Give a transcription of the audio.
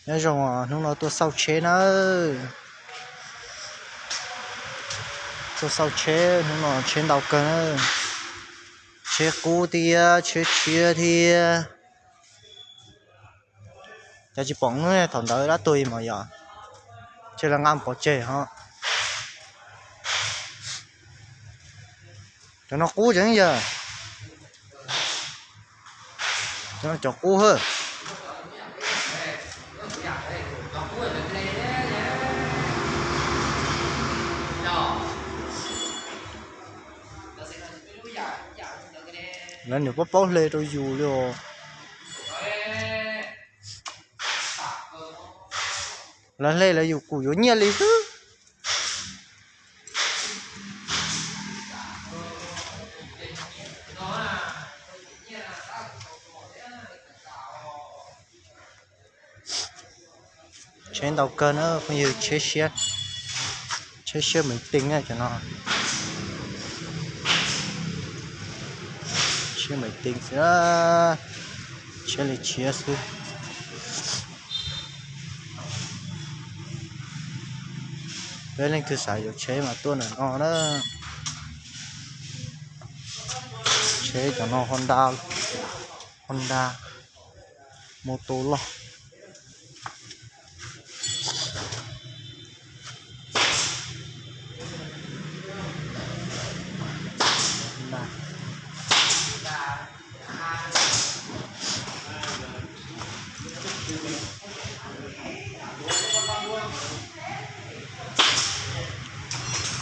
Nyob zoo, hnub no tuaj xauj tsheb nawb. Tuaj xauj tsheb, hnub no tsheb ntau kawg na. Tsheb qub thiab tsheb tshiab thiab. Cov tsis pom, thaum ntawd dab tuag mas yog, ces lawv nqa pov tseg ho. Cov no qub tseeb yog, cov no cov qub hab. Lawv nws paub paub hle rau yus li os. Lawv hle lawv yus kuj yuav nyiaj li xwb. Tsheb ntau kawg na phooj ywg, tsheb siab, tsheb siab mev tees na cov no. Tsheb mev tees xwb, tsheb li tshiab xwb. Peb leej twg xav yuav tsheb mas tuaj ntawm no na. Tsheb cov no Honda, Honda, mus tus loj.